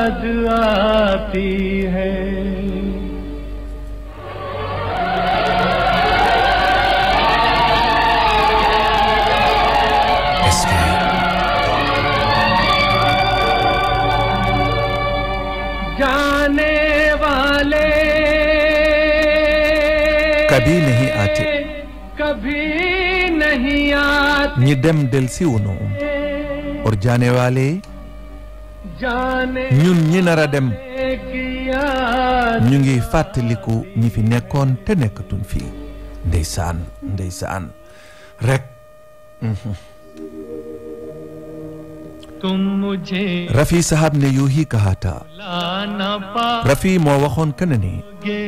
याद आती है। जाने वाले कभी नहीं आते, कभी नहीं आते, ñi dem del si wuñu और जाने वाले जाने ñun ñi nara dem की याद ñu ngi fàttaliku ñi fi nekkoon te nekkatuñ fii. ndeysaan ndeysaan rek. तुम मुझे रफी साहब ने यूं ही कहा था। लाना Rafi moo waxoon que ne ni पाओगे,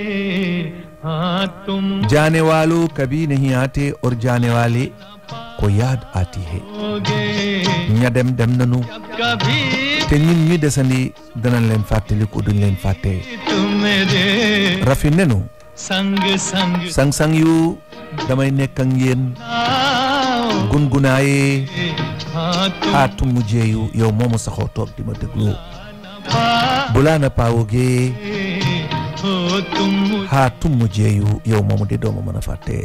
हाँ तुम जाने वालों कभी नहीं आते और जाने वाले को याद आती है। ña dem dem nanu कभी te ñun ñi desandi danañ leen fàttaliku duñ leen fàtte. मेरे Rafi nenu संग संग sang-sang yu damay nekk ak yéen gungunaaye हाँ तुम xaatu mujjeeyu yow moomu saxoo toog di ma déglu. bulaana paawogee हो तुम xaatu mujjeeyu yow moomu di dooma mën a fàtte.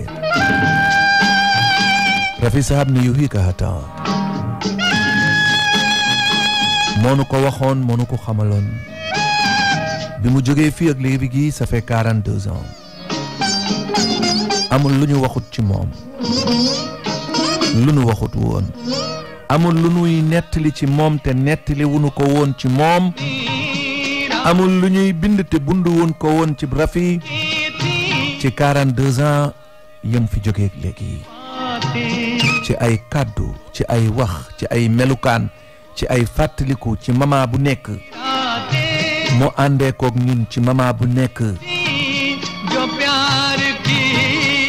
Rafi Sahab ne yu hi kahata moonu ko waxoon moonu ko xamaloon bi mu jógee fii ak léegi gi ça fait 42 ans amul lu ñu waxut ci moom lu ñu waxut woon amul lu ñuy nettali ci moom te nettali wuñu ko woon ci moom amul lu ñuy bind te bundu woon ko woon ci Rafi ci 42 ans yëm fi jógee léegi ci ay kàddu ci ay wax ci ay melukaan ci ay fàttaliku ci mama bu nekk mu àndee koog ñun ci mama bu nekk जो प्यार की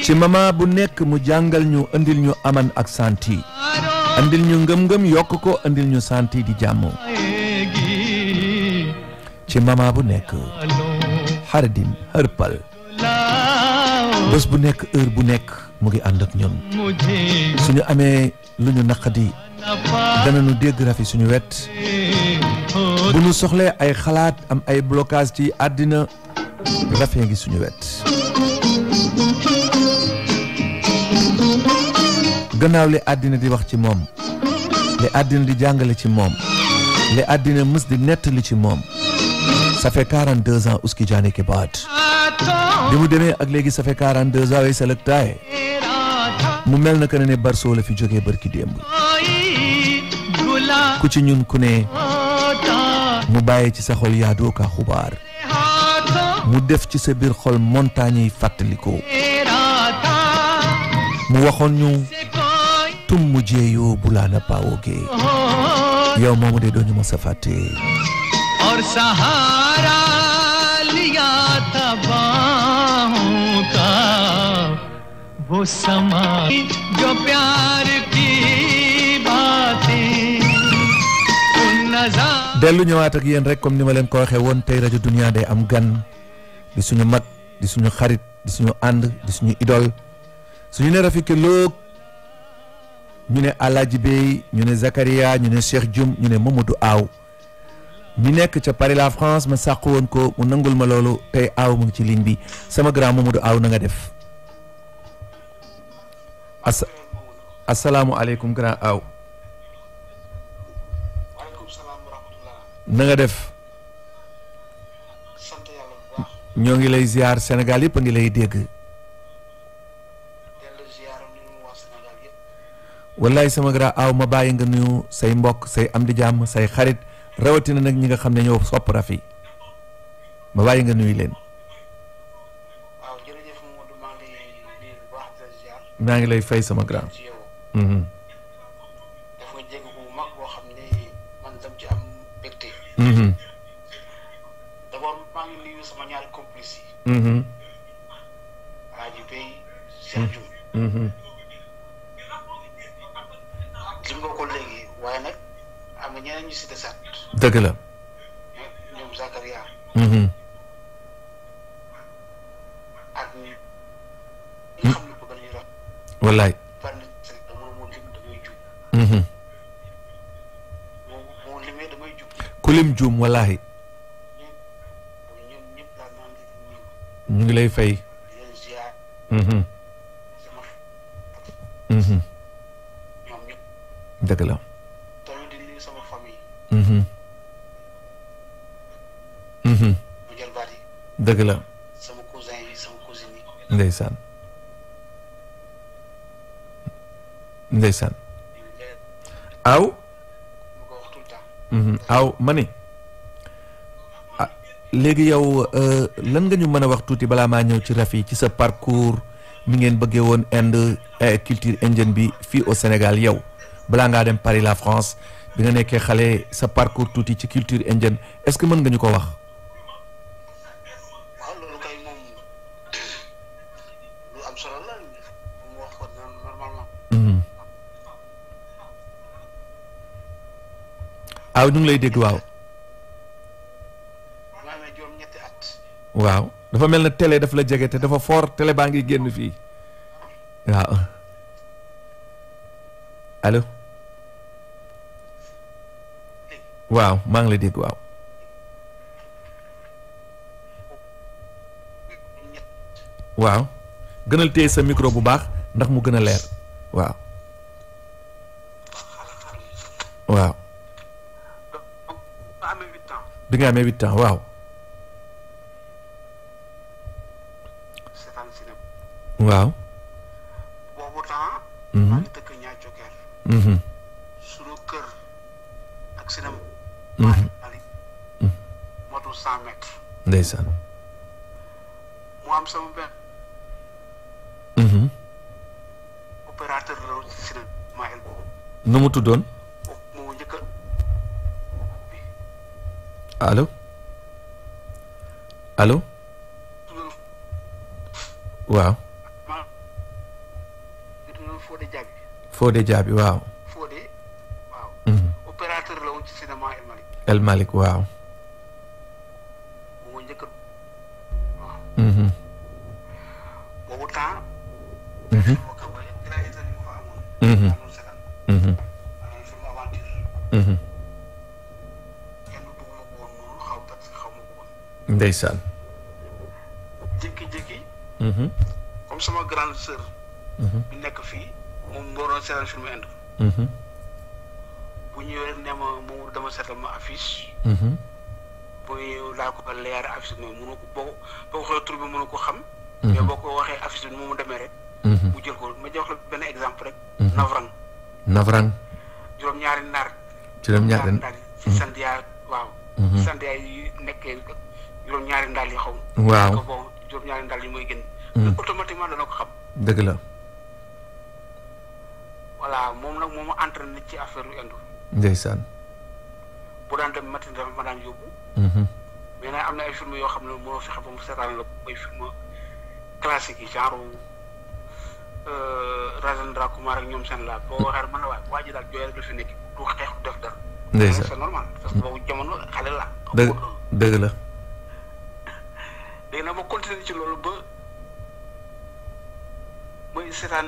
ci mama bu nekk mu jàngal ñu andil ñu aman ak santi andil ñu ngëm-ngëm yokk ko andil ñu santi di jàmm आएगी ci mama bu nekk xardin hërpal लाओ bés bu nekk heure bu nekk mu ngi ànd ak ñun मुझे suñu amee lu ñu naqadi dana nu dégg Rafi suñu wet हो bu nu soxlee ay xalaat am ay blocage ci àddina Rafi ngi suñu wet gannaaw li àddina di wax ci moom li àddina di jàngale ci moom li àddina mës di nettali ci moom ça fait 42 ans uski jaane ke baat bi mu demee ak léegi ça fait 42 ans way sa lëg taaye mu mel na que ne Barso la fi jógee barki démb ku ci ñun ku ne mu bàyyi ci sa xol yaadoo ka xubaar mu def ci sa biir xol montagne yi fàttalikoo mu waxoon ñu tum mu jeeyoo bulaana paawogee yow moomu de doo ñu mës a fàtte और सहारा लिया था बाहों का वो समा जो प्यार की बातें उन नज़ारों dellu ñëwaat ak yéen rek comme ni ma leen ko waxee woon tey rajo Dunia day am gan di suñu mag di suñu xarit di suñu ànd di suñu idole suñu ne Rafi Kelloog ñu ne Alaaji Bey ñu ne Zakaria ñu ne Cheikh Dioum ñu ne Mamadou Aw mi nekk ca Paris la France ma sàq woon ko mu nangul ma loolu tey Aw mu ngi ci ligne bi sama grand Mamadou Aw na nga def asalaamualeykum grand Aw na nga def ñoo ngi lay ziar Sénégal yëpp a ngi lay dégg wallaay sama grand Aw ma bàyyi nga nuyu say mbokk say am di jàmm say xarit rawatina nag ñi nga xam ne ñoo sopp Rafi ma bàyyi nga nuyu leen. waaw jërëjëf Mamadou maa ngi lay nuyu bu baax di la ziar. maa ngi lay fay sama grand. ci yow. daf nga jégg bu mag boo xam ne man dam ci am mbégte. d'abord maa ngi nuyu sama ñaari complice yi. Alaaji Bey Cheikh Dioum. lim nga ko léegi waaye nag am na ñeneen ñu si desaat. dëgg la. ñoom Zakaria. ak ñi nga xam ne bëgg nañu rafet. wallaay. par nit rek dama moo lim damay jub. moo limee damay jub. ku lim juum wallaahi. ñu ngi lay fay. di leen ziar. sama ñoom ñëpp. dëgg la. tamit di nuyu sama famille. mu jël baat yi. dëgg la. sama cousin yi sama cousine yi. ndeysaan. ndeysaan. aw. mu ko wax tout le temps. aw ma ne. léegi yow lan nga ñu mën a wax tuuti balaa maa ñëw ci Rafi ci sa parcours mi ngeen bëggee woon Inde culture indienne bi fii au Sénégal yow balaa ngaa dem Paris la France bi nga nekkee xale sa parcours tuuti ci culture indienne est-ce que mën nga ñu ko wax. waaw loolu kay moom lu am solo la mu wax ko normalement. aw ñu ngi lay dégg waaw. waaw dafa mel na télé daf la jege te dafa fort télé baa ngi génn fii waaw allo waaw maa ngi lay dégg waaw. waaw gënal téye sa micro bu baax ndax mu gën a leer waaw. waaw. bi nga amee 8 ans waaw. waaw. boobu temps. maa ngi dëkk ñaar joker. suñu kër ak cinéma. motul 100 mètres. ndeysaan. mu am sama benn. opérateur la woon ci cinéma el boobu. nu mu tuddoon. mu njëkk allo allo. waaw. Fodé Diaby waaw. Fodé waaw. opérateur la woon ci cinéma El Malick. El Malick waaw. moo njëkk waaw. boobu temps. moo ko ba dinaa itam li mu fa amoon. film aventure. kenn du ma ko woon noonu xaw parce que xaw ma ko woon. ndeysaan. jékki-jékki. comme sama grande sœur. bi nekk fii moom moo doon seetaan film Inde. bu ñëwee rek ne ma moom dama seetal ma affiche. bu ñëwee laa ko leer affiche bi mënu ko boo ko xoolee tur bi mënu ko xam. mais boo ko waxee affiche bi mu demee rek. mu jël ko ma jox la benn exemple rek. Navrang. Navrang. juróom-ñaari naar. juróom-ñaari ndaal yi ci Sandia waaw. Sandia yi nekkee juróom-ñaari ndaal yi xaw. waaw ko bon juróom-ñaari ndaal yi mooy gën. automatiquement dana ko xam. dëgg la. voilà moom nag moo ma entraîné ci affaire yu Inde. ndeysaan. bu daan dem matin dafa ma daan yóbbu. mais nag am na ay film yoo xam ne moo fexe ba mu seetaan la mooy film classique yi genre Rajendra Kumar ak ñoom seen la boo waxee mën na waa ji daal jooy rek la fi nekk du xeex du def dara. ndeysaan c'est normal parce que boobu jamono xale la. dëgg la. léegi nag ma continuer ci loolu ba may seetaan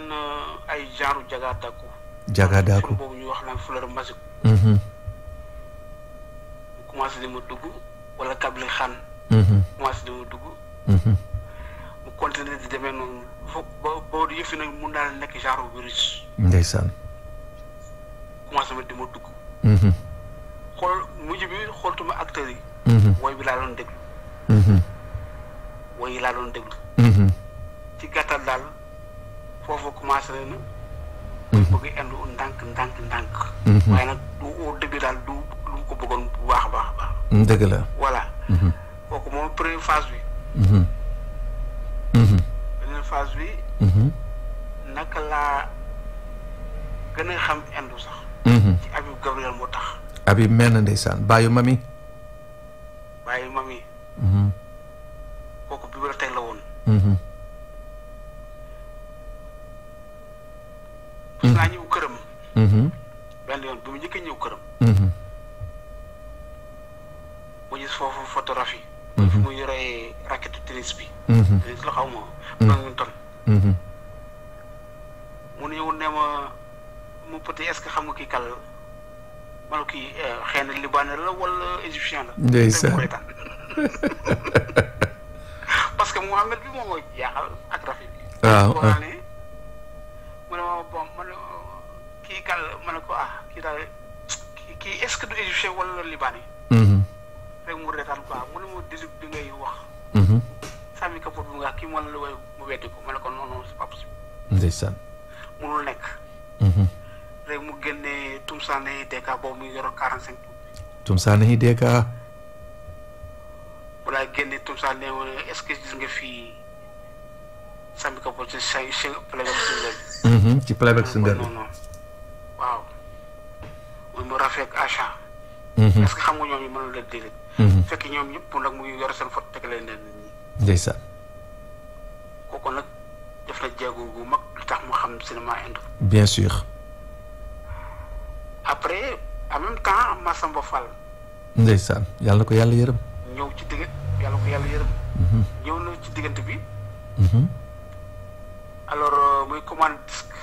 ay genre jagaadaku. jagaadaku boobu ñu wax naan fleur magique. mu commencé di ma dugg wala kabli xaan. commencé di ma dugg. mu continuer di demee noonu foog boo yëfi nag mun naa nekk genre virus. ndeysaan. commencé ma di ma dugg. xool mujj bi xooltuma acteurs yi. woy bi laa doon déglu. woy yi laa doon déglu. ci gàttal daal foofu commencé na muy bëgg Inde ndànk. waaye nag du au début daal du lu mu ko bëggoon bu baax a baax. dëgg la. voilà. kooku moom première phase bi. beneen phase bi. naka laa gën a xam Inde sax. ci Habib Gabriel moo tax. Habib mel na ndeysaan bàyyu mami. kooku bibliothèque la woon. gis naa ñëw këram. benn yoon bi mu njëkk a ñëw këram. mu gis foofu photographie. fu mu yoree raquette tennis bi. tennis la xaw ma. badminton. mu ñëw ne ma mu petit est-ce que xam nga kii kàll la ma ne kii xëy na libanais la wala égyptien la. ndeysaan parce que moom Mohamed bi moom mooy jaaxal ak Rafi bi. waaw mu ne ma bon man kii kal ma ne ko kii daal kii est-ce que du égyptien wala libanais. rek mu retaan quoi mu ne ma délib bi ngay wax. sàmmi kapot bu nga kii moo la woy mu weddi ko ma ne ko non non c'est pas possible. ndeysaan. munul nekk. rek mu génnee Tumsaane Deka boobu mu ngi yoroon 45 tours. Tumsaane Deka. balaa génne Tumsaane est-ce que gis nga fii sàmmi kapot ci playback singer bi. ci playback singer bi non non waaw. muy mu Rafi ak Acha. est-ce que xam nga ñoom ñu mënul leen déedéet. fekk ñoom ñëpp nag mu ngi yor seen photo teg leen nit ñi. ndeysaan. kooku nag def na jéego gu mag lu tax mu xam cinéma indo. bien sûr. après en même temps Massamba Fall. ndeysaan yàlla na ko yàlla yërëm. ñëw ci digg yàlla ko yàlla yërëm. ñëw na ci diggante bi. alors muy commande disque.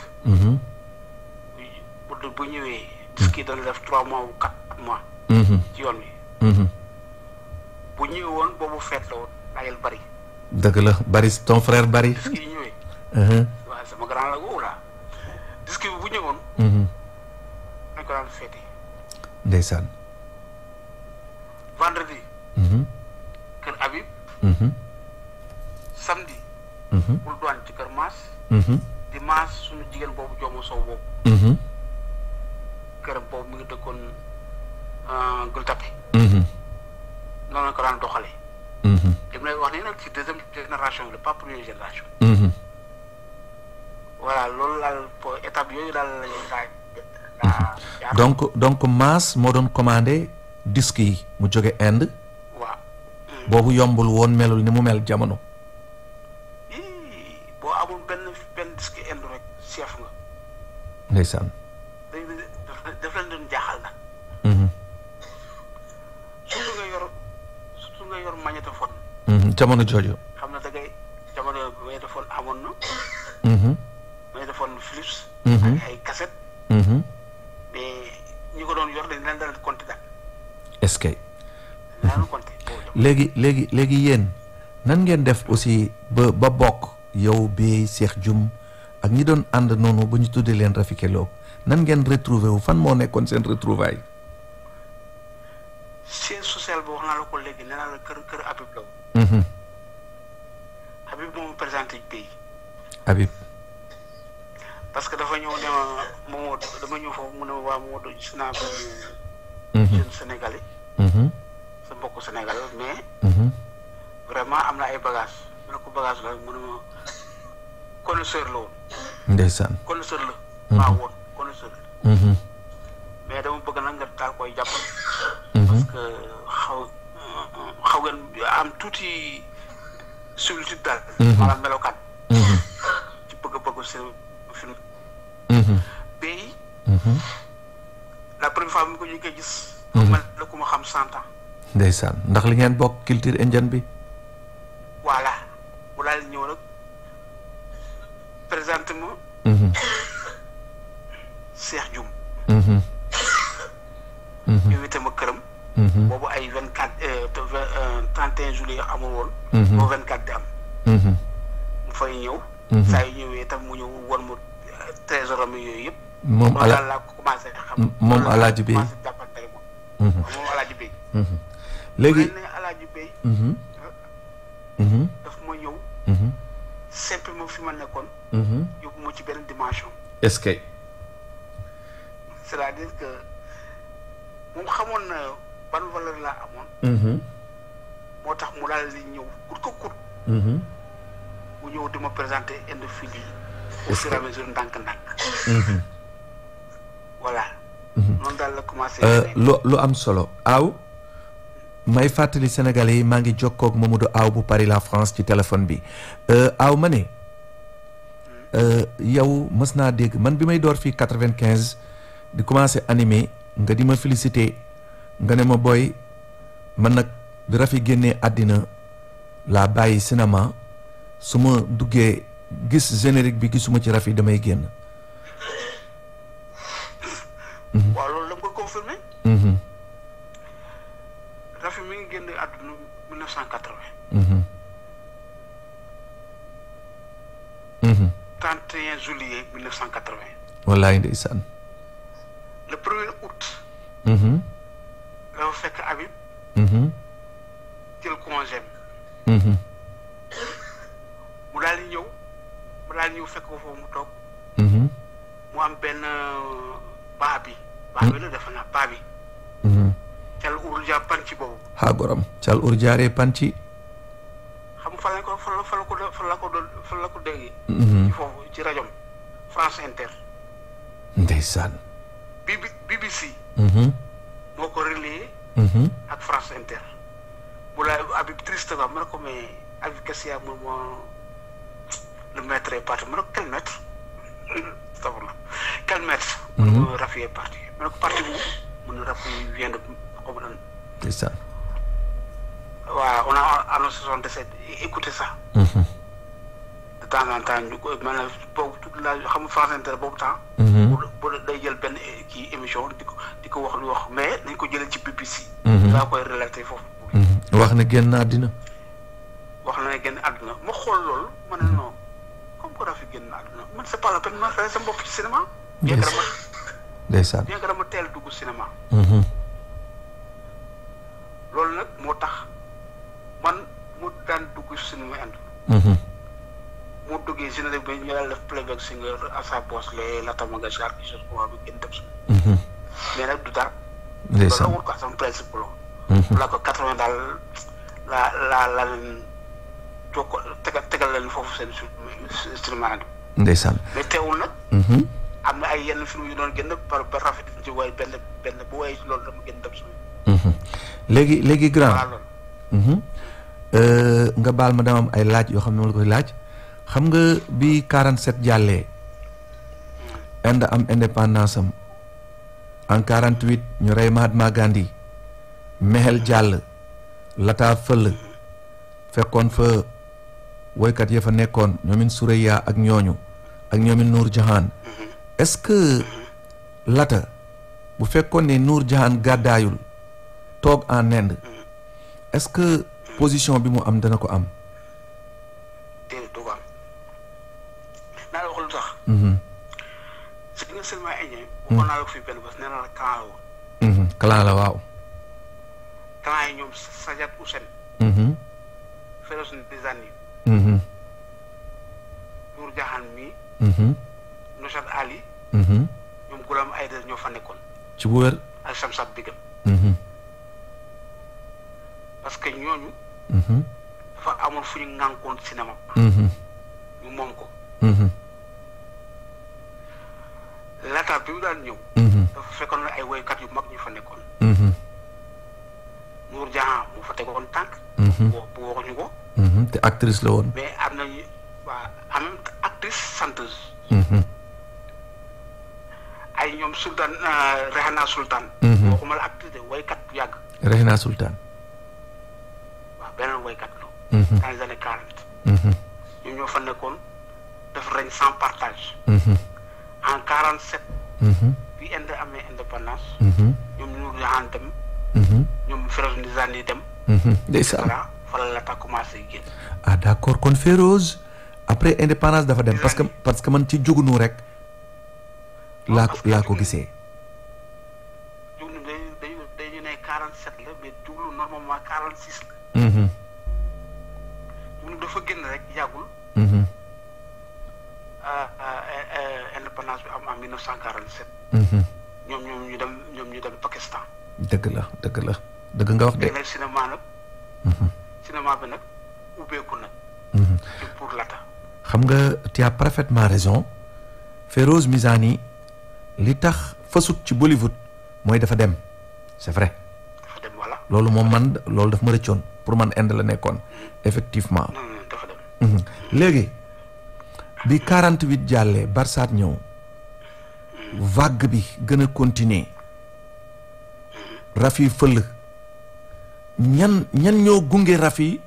bu ñëwee. disque yi dana def 3 mois ou 4 mois. ci yoon wi. bu ñëwee woon boobu feet la woon laajal bari. dëgg la bari ton frère bari. disque yi ñëwee. waaw sama grand la woowu la disque bi bu ñëwoon. nañ ko daan feete. ndeysaan. vendredi. kër Habib. samedi. bul doon ci kër Maas. dimanche suñu jigéen boobu joomu sow boobu. këram boobu mu ngi dëkkoon Gueule Tapée. noonu la ko daan doxalee. li mu lay wax nii nag ci deuxième génération bi la pas première génération. voilà loolu daal pour étape yooyu daal la donc Maas moo doon commandé disque yi mu jóge Inde. waaw. boobu yombul woon melul ni mu mel jamono. boo amul benn disque Inde rek chef nga. ndeysaan. daf leen doon jaaxal nag. surtout nga yor magnétophone. jamono jooju. xam na da ngay jamono magnétophone amoon na. magnétophone Philips. ak ay cassette. mais ñi ko doon yor dañ leen daan compter daal. est-ce que. daan compter. léegi yéen nan ngeen def aussi ba bokk yow bi Cheikh Dioum ak ñi doon ànd noonu ba ñu tuddee leen Rafi Kello nan ngeen retrouvé wu fan moo nekkoon seen retrouvaille. siège social bi wax naa la ko léegi nee naa la kër Habib la woon. Habib moom présenté pays. Habib. parce que dafa ñëw ne ma Momo dama ñëw foofu mu ne ma waa Momo gis naa benn jeune sénégalais. sa mbokku sénégalais mais. vraiment am na ay bagages mu ne ko bagage la mu ne ma connaisseur la woon. ndeysaan. connaisseur la. waaw woon connaisseur la. mais dama bëgg nag nga daal koy jàppal. parce que xaw ngeen am tuuti similitude daal. maanaam melokaan. ci bëgg-bëggu seen film. bay. la première fois mi ko ñu koy gis. man la ku ma xam 100 ans. ndeysaan ndax li ngeen bokk culture indienne bi. voilà bu daal ñëw nag présenté ma. Cheikh Dioum. invité ma këram. boobu ay 24 31 juillet amul woon. boobu 24 di am. mu fay ñëw. saa yu ñëwee itam mu ñëw won mu trésor am yooyu yëpp. moom daal laa ko commencé xam. moom Alaaji Bey commencé jàppante moom. moom Alaaji Bey. léegi ne Alaaji Bey. daf ma ñëw. simplement fi ma nekkoon. yóbbu ma ci benn dimension. est-ce que. c'est-à-dire que moom xamoon na ban valeur laa amoon. moo tax mu daal di ñëw kut ko kut. mu ñëw di ma présenter indi fii di. au fur et à mesure ndànk-ndànk. voilà. noonu daal la commencé. lu am solo aw. may fàttali Sénégalais yi maa ngi jokkoo ak Mamadou Aw bu Paris la France ci téléphone bi aw ma ne. yow mës naa dégg man bi may door fii 95 di commencé animé nga di ma félicité nga ne ma booy man nag bi Rafi génnee àddina laa bàyyi cinéma su ma duggee gis générique bi gisuma ci Rafi damay génn. waaw loolu la nga ko confirmé. Rafi mi ngi génn àdduna 1980. 31 juillet 1980. wallaay ndeysaan. le 1er août. dafa fekk Habib. jël congé mu daal di ñëw fekk ko foofu mu toog. mu am benn baa bi la defe naa baa bi. cal urja panci boobu. haa goram cal urjaare panci. xam nga fan la ko déggee. ci foofu ci rajo France Inter. ndeysaan. BBC. moo ko relayé. ak France Inter. bu la Habib triste quoi ma ne ko mais Habib qu'est-ce qu'il y a le maître est parti ma ne ko quel maître. quel maître. Rafi est parti ma ne ko parti bu mu ne Rafi vient de xaw ma ndeysaan. waaw on a annoncé son décès écoutez ça. de temps en temps ñu ko maanaam boobu toute la xam nga France Inter boobu temps. bu day jël benn kii émission di ko wax lu wax mais dañ ko jëlee ci BBC. daa koy relaté foofu. wax na génn àddina. wax na ne génn àddina ma xool loolu ma ne non comme que Rafi génn àddina man c'est pas la peine ma fay sa bopp ci cinéma. ndeysaan bien que dama teel dugg cinéma. loolu nag moo tax man mu daan dugg cinéma indi. mu duggee générique bi ñu daal def playback singer à sa poche les latamaga char ki chose bi gën def si. mais nag du dara. ndeysaan loolu la wut quoi sama principe la. la ko 80 daal la leen jokko tegal leen foofu seen cinéma indi. ndeysaan mais teewul nag. am na ay yenn film yu doon génn ba rafet ci way benn bu way loolu dama gën def si. léegi grand. nga baal ma dama am ay laaj yoo xam ne ma la koy laaj. xam nga bi 47 jàllee. Inde am indépendance am. en 48 ñu rey Mahatma Gandhi. Mehel jàll. Lata fëll. fekkoon fa woykat ya fa nekkoon ñoomin Suraya ak ñooñu. ak ñoomin Nour Jahan. est-ce que Lata bu fekkoon ne Nour Jahan gàddaayul toog en Inde. est-ce que position bi mu am dana ko am. déedéet du ko am naa la wax lu tax. si nga seulement indien. waxoon naa la ko fii benn bés nee naa la clan la woon. clan la waaw. clan yi ñoom Sajat Hussein. Feroz Nizami. Nour Jahan mi. Nusrat Ali. ñoom Ghulam Aïdara ñoo fa nekkoon. ci bu wér. ak Samsat Bigam. parce que ñooñu. dafa amoon fu ñu ŋànkoon cinéma. ñu moom ko. Lata bi mu daan ñëw. dafa fekkoon na ay woykat yu mag ñu fa nekkoon. Nour Jahan mu fa tegoon tànk. bu waxuñu ko. te actrice la woon. mais am nañu waa en même actrice chanteuse. ay ñoom Sultan Rehana Sultan. waxuma la actrice de woykat bu yàgg. Rehana Sultan. waaw beneen woykat la. dans les années 40. ñoom ñoo fa nekkoon def règne sans partage. en 47. bi Inde amee indépendance. ñoom Nour Jahan dem. ñoom Feroz Nizami dem. ndeysaan fa la Lata commencé génn. ah d'accord kon Feroz après indépendance dafa dem parce que man ci jugunu rek. laa ko gisee. jugnu dañu ne 47 la mais juglu normalement 46 la. jugnu dafa génn rek yàggul. indépendance bi am en 1947. ñoom ñu dem Pakistan. dëgg la dëgg nga wax de. léegi cinéma nag. cinéma bi nag ubbeeku nag. pour Lata. xam nga tu as parfaitement raison. Feroz Nizami li tax fasut ci Bollywood mooy dafa dem c'est vrai. dafa dem voilà. loolu moom man loolu daf ma rëccoon pour man Inde la nekkoon effectivement. non dafa dem. léegi bi 48 jàllee Barsaat ñëw. vague bi gën a continuer. Rafi fëll. ñan ñoo gunge Rafi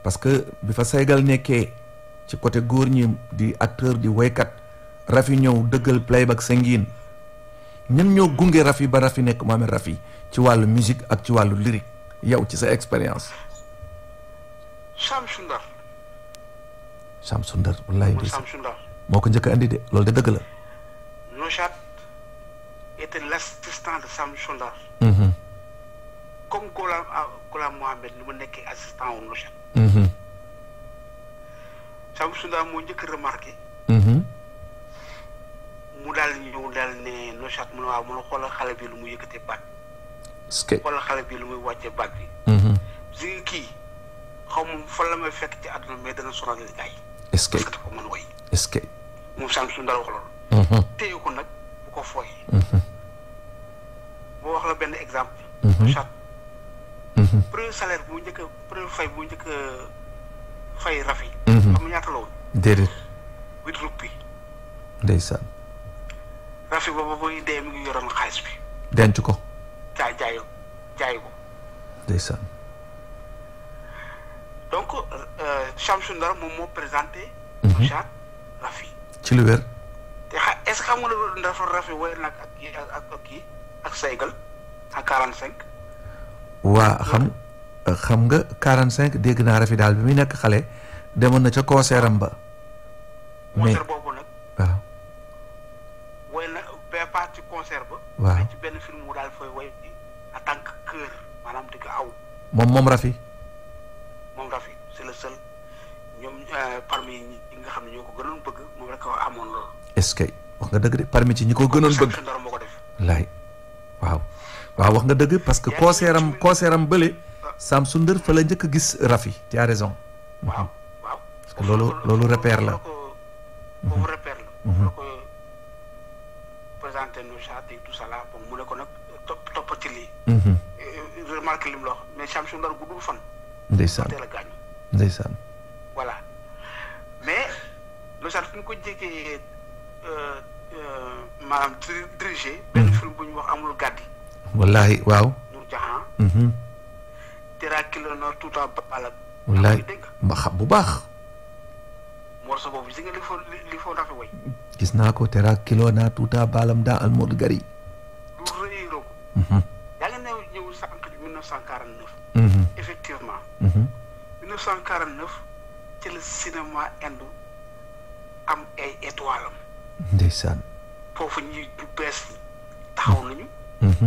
parce que bi fa Sénégal nekkee ci côté góor ñi di acteur di woykat Rafi ñëw dëggal playback singing ñan ñoo gunge Rafi ba Rafi nekk Mohamed Rafi ci wàllu musique ak ci wàllu lyrique yow ci sa expérience. Sam Sundar. Sam Sundar wallaay Sam Sundar. moo ko njëkk a andi de loolu de dëgg la. Nochat était l'assistant de Sam Sondar. Comme Ghulam Mohamed ni mu nekkee assistant wu Nochat. Sam Sondar moo njëkk a remarqué. mu daal ñëw daal ne Nochat mu ne waaw mu ne xoolal xale bi lu muy yëkkatee baat. est-ce que xoolal xale bi lu muy wàccee baat bi. si kii xaw ma fan la may fekk ci àdduna mais dana sonal gars yi. est-ce que parce que dafa mën way. est-ce que. moom Sam Sondar wax loolu. téye ko nag bu ko fooyee. boo wax la benn exemple. Nochat. premier salaire bu njëkk a premier fay bu njëkk a fay Rafi. xam nga ñaata la woon. déedéet. 8 roupies. ndeysaan. Rafi boobu booy dee mi ngi yoroon xaalis bi. denc ko. jaay ko. ndeysaan. donc Sam Sondar moom moo présenté. Nochat Rafi. ci lu wér. te est-ce que xam nga ne dafa Rafi woy nag ak kii ak Seygal ak 45. waa xam nga 45 dégg naa Rafi daal bi muy nekk xale demoon na ca concert am ba. mais concert boobu nag. waaw. woy na pas ci concert ba. waaw ci benn film mu daal fooy woy en tant que chœur maanaam di ko aw. moom Rafi. moom Rafi c'est le seul ñoom parmi ñi nga xam ne ñoo ko gënoon bëgg moom rek a amoon loolu. est-ce que wax nga dëgg de parmi ci ñi ko gënoon bëgg. Sam Sondar moo ko def. laay waaw wax nga dëgg parce que concert am bële Sam Sondar fa la njëkk a gis Rafi tu as raison. waaw parce que loolu repère la. boobu repère la. foofu la ko présenté Nochat et tout ça là bon mu ne ko nag toppati lii. remarque li mu la wax mais Sam Sondar guddul fan. ndeysaan teel a gaañu. ndeysaan. voilà mais Nochat fi ñu ko jékkee maanaam dirigé. benn film bu ñu wax amul gàddi. wallaahi waaw. Nour Jahan. Tera kilo na tuuta balak. wallaahi ma xam bu baax. morceau boobu si nga li foo Rafi way. gis naa ko Tera kilo na tuuta balam daa al mod gari. lu rëy ko. yaa ngi ñëw sànq 1949. effectivement. 1949 ci le cinéma indo am ay étoiles am. ndeysaan. foofu ñi ñu bees taxaw nañu.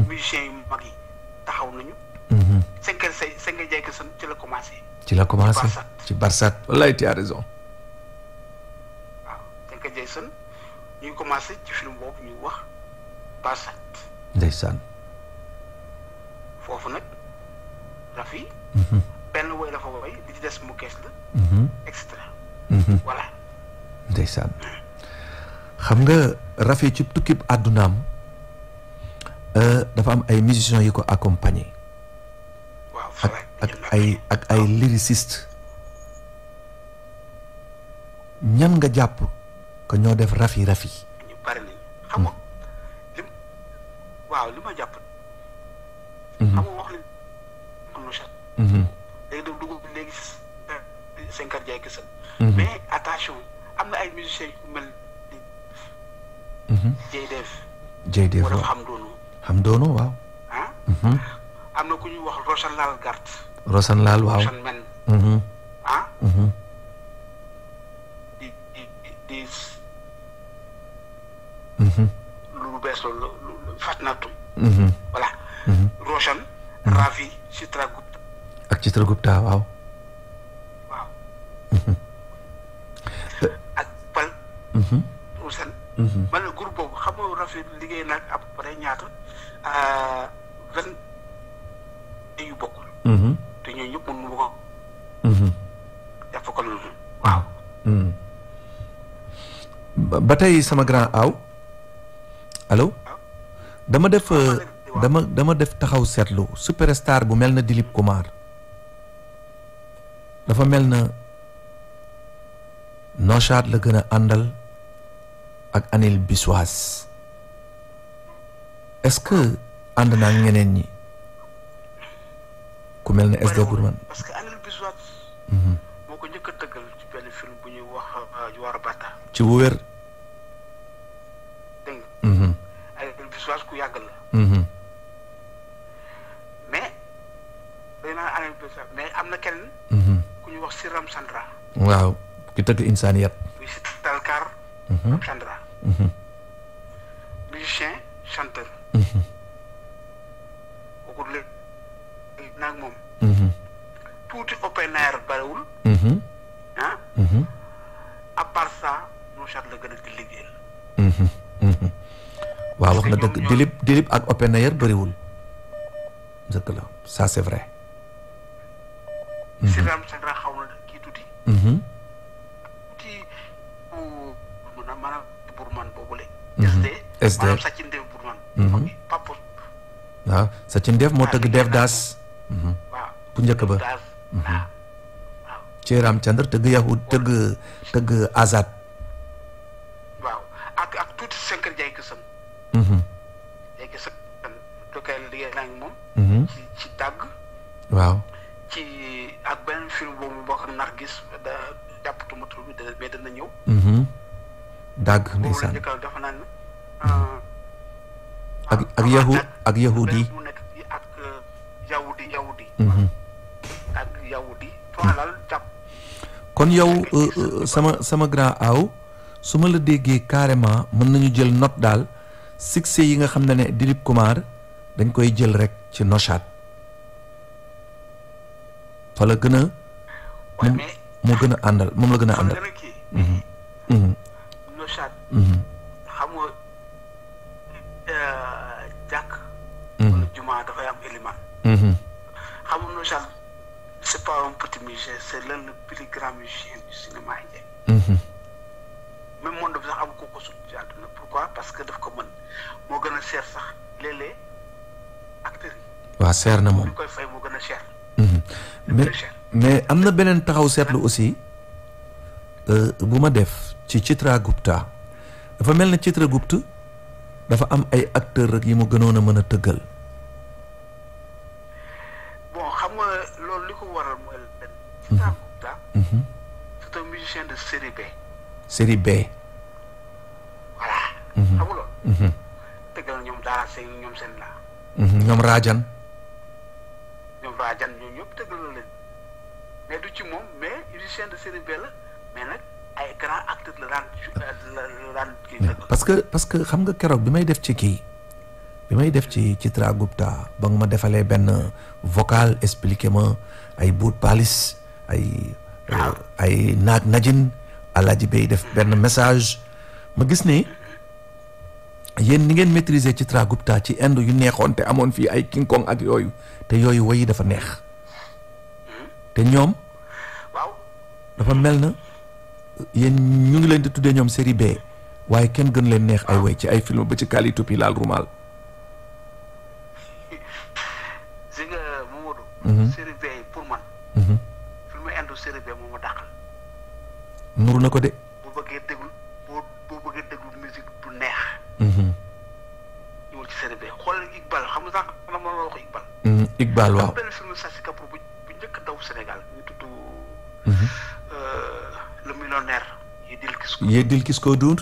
musiciens yu mag yi taxaw nañu. cinq jay que ci la commencé. ci Barsat wallaay tu as raison. waaw cinq jay sën ñuy commencé ci film boobu ñuy wax Barsat. ndeysaan. foofu nag Rafi. benn woy la fa woy li ci des mu kees la. et cetera. voilà. ndeysaan. xam nga Rafi ci tukkib àddunaam dafa am ay musiciens yu ko accompagner. waaw ak ay lyriciste ñan nga jàpp ko ñoo def Rafi. ñu bari nañ xam nga li ma jàpp. xam nga wax nañ ko Nochat. léegi daf dugg léegi 50 jaay kese. mais attention am na ay musiciens yu mel ni. Jeydeef wala xam doonu waaw. am na ku ñuy wax Rosan Laal Gart. Rosan Laal waaw. Rosan Men. di lu bees loolu fat nattu. voilà. Rosan. Rafi Chitra Gupta. ak Chitra Gupta waaw. ak Pal. Rosan. man la groupe boobu xam nga Rafi liggéey nag après ñaata 20 yu bokkul. te ñooñu ñëpp mënu ko. def ko noonu waaw. ba tey sama grand aw allo. dama def taxaw seetlu superstar bu mel na Dilip Kumar dafa mel na Nochat la gën a àndal ak Anil Biswas est-ce que ànd naa ñeneen ñi ku mel na SD Bourman. parce que Anil Biswas moo ko njëkk a tëggal ci benn film bu ñuy wax Juwaara Bata. ci bu wér. dégg nga. Anil Biswas ku yàgg la. mais day naa Anil Biswas mais am na keneen. ku ñuy wax Siram Sandra. waaw ki tëgg Insaniyat. muy si Talkar. Chandra. Musicien chanteur. kooku léegi nag moom. tuuti open air bariwul. ah. à part ça Nouchat la gën a di liggéeyal. waaw wax na dëgg dilip ak open air bariwul. dëgg la ça c'est vrai. Siram Chandra xaw na kii tuuti. tuuti maanaam Bourman boobule. SD maanaam Sachin Dev Bourman. Papa. waaw Sachin Dev moo tëgg Dev Das. waaw bu njëkk ba. waaw. ci Ramchandra tëgg Yahud tëgg Azad. waaw ak tuuti Senkar Jaay Kësam. Jaay Kësam tookay liggéey naa ngi moom. ci dàgg. waaw. ci ak benn film boobu mu bokk ak Nargis da jàppatuma tur bi mais dana ñëw. dàgg ndeysaan boobu la dafa naan. ak yahudi. mu nekk ak yahudi. ak yahudi. daal jàpp. kon yow sama grand aw su ma la déggee carrément mën nañu jël note daal succès yi nga xam ne Dilip Kumar dañ koy jël rek ci Nouchat. fa la gën a. moo gën a àndal moom la gën a àndal. Nouchat. xam nga jàkk. wala jumaa dafay am élément. xam nga Nouchat c'est pas un petit musicien c'est l'un le plus grand musicien du cinéma indien. même monde bi sax am ko sut ci àdduna pourquoi parce que daf ko mën moo gën a cher sax léeg-léeg acteurs yi. waaw cher na moom ñu koy fay moo gën a cher. mais am na beneen taxaw seetlu aussi bu ma def ci Chitragupta dafa mel ne Chitragupta dafa am ay acteurs rek yi mu gënoon a mën a tëggal. bon xam nga loolu li ko waral mooy lenn. Chitragupta. c'est un musicien de série B. série B. voilà. xam nga loolu. tëggal ñoom Daara Sey ñoom seen la. ñoom Rajan. ñoom Rajan ñoom ñëpp tëggal la leen mais du ci moom mais musicien de série B la mais nag ay grands acteurs la daan kii. parce que xam nga keroog bi may def ci Chitragupta ba nga ma defalee benn vocal expliqué ma ay buut palis ay naag najin Alaaji Bey def benn message ma gis ne yéen ni ngeen maîtriser Chitragupta ci Inde yu neexoon te amoon fii ay King Kong ak yooyu te yooyu woyi dafa neex te ñoom waaw dafa mel na yéen ñu ngi leen di tuddee ñoom série B waaye kenn gën leen neex ay woy ci ay film ba ci kaali tupi laal rumaal. si nga Momadou. série B pour man. film Inde série B moo ma dàqal. nuru na ko de. boo bëggee déglu musique bu neex. ñëwul ci série B xoolal Iqbal xam nga sax man ma la wax Iqbal. Iqbal waaw. benn film Sassi Kapoor bu njëkk daw Sénégal ñu tudd. le millionnaire Yedil Kisko Dour.